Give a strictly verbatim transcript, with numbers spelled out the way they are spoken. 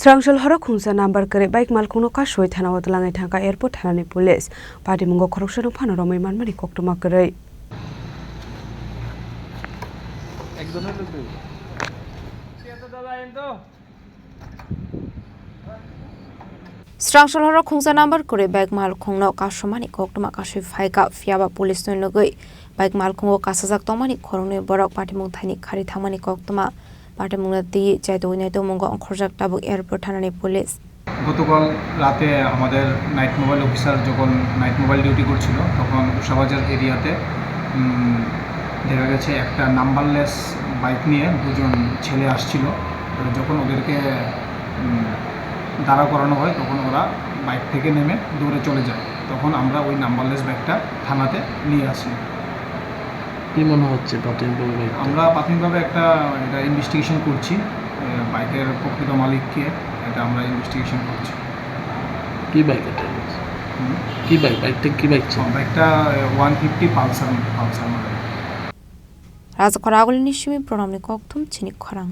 Srangsul horo khungsa number kwrwi bike malkhungno kasui thanao twlangwi thangkha airport thanani police. Patimungo khoroksano phano romwi manmani koktwma kwrwi. Srangsul horo khungsa number kwrwi bike malkhungno kasumani koktwma kasui phaikha, phiyaba police no nugwi bike malkhungo kasajak tongmani khoroknwi borok patimung thaini khari thangmani koktwma. Patimungno twi chaitugwi naitukmungo ongkhorjak tabuk airport thanani police. গতকাল রাতে আমাদের night mobile officer যখন night mobile duty করছিল, তখন উষাবাজার এরিয়াতে, উম, দেখা গেছে একটা নাম্বারলেস বাইক নিয়ে দুজন ছেলে আসছিল। তো যখন ওদেরকে, উম, দাঁড়া করানো হয়, তখন ওরা বাইক থেকে নেমে দৌড়ে চলে যায়। তখন আমরা ওই নাম্বারলেস বাইকটা থানাতে নিয়ে আসি। কি মনে হচ্ছে প্রাথমিকভাবে বাইকটা? আমরা প্রাথমিকভাবে একটা, এটা ইনভেস্টিগেশন করছি, এ, বাইকের প্রকৃত মালিক কে, এটা আমরা ইনভেস্টিগেশন করছি। কি বাইক এটা? হুম? কি বাইক? বাইকটা কি বাইক ছিল? ও, বাইকটা, এ, one fifty Pulsar, Pulsar model. Rajakhor agulini simi program ni kokthum chini khorang.